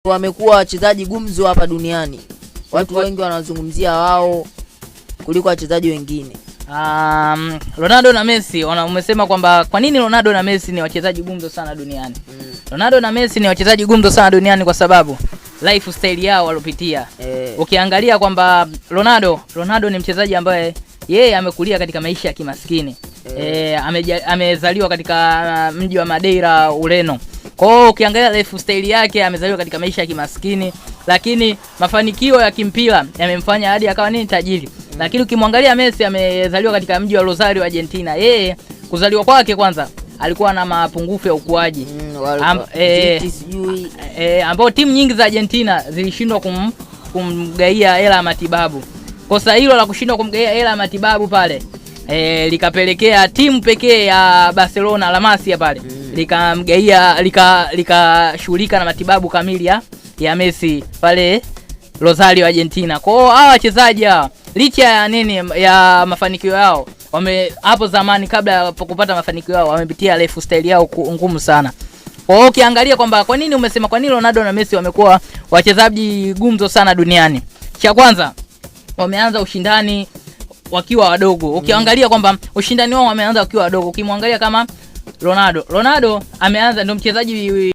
Wamekuwa wachezaji gumzo hapa duniani, watu wengi wanazungumzia wao kuliko wachezaji wengine. Ronaldo na Messi umesema kwamba kwa nini Ronaldo na Messi ni wachezaji gumzo sana duniani. Ronaldo na Messi ni wachezaji gumzo sana duniani kwa sababu lifestyle yao walopitia. Ukiangalia kwamba Ronaldo ni mchezaji ambaye yeye amekulia katika maisha ya kimaskini. Amezaliwa katika mji wa Madeira, Ureno. Kwa hiyo ukiangalia lifestyle yake, amezaliwa katika maisha ya kimaskini, lakini mafanikio ya kimpira yamemfanya hadi akawa nini, tajiri. Lakini ukimwangalia Messi, amezaliwa katika mji wa Rosario, Argentina. Yeye kuzaliwa kwake kwanza alikuwa na mapungufu ya ukuaji. Sijui Ambao timu nyingi za Argentina zilishindwa kumgaia hela ya matibabu. Kosa hilo la kushindwa kumgaia hela ya matibabu pale likapelekea timu pekee ya Barcelona, La Masia pale, likamgaia, likashughulika na matibabu kamili ya Messi pale Rosario, Argentina. Kwa hiyo hawa wachezaji hawa, licha ya nini, ya mafanikio yao, wame hapo zamani kabla ya kupata mafanikio yao wamepitia lifestyle yao ngumu sana. Kwa hiyo ukiangalia kwamba kwa nini umesema kwa nini Ronaldo na Messi wamekuwa wachezaji gumzo sana duniani. Cha kwanza, wameanza ushindani wakiwa wadogo. Ukiangalia kwamba ushindani wao wameanza wakiwa wadogo. Ukimwangalia kama Ronaldo, Ronaldo ameanza, ndio mchezaji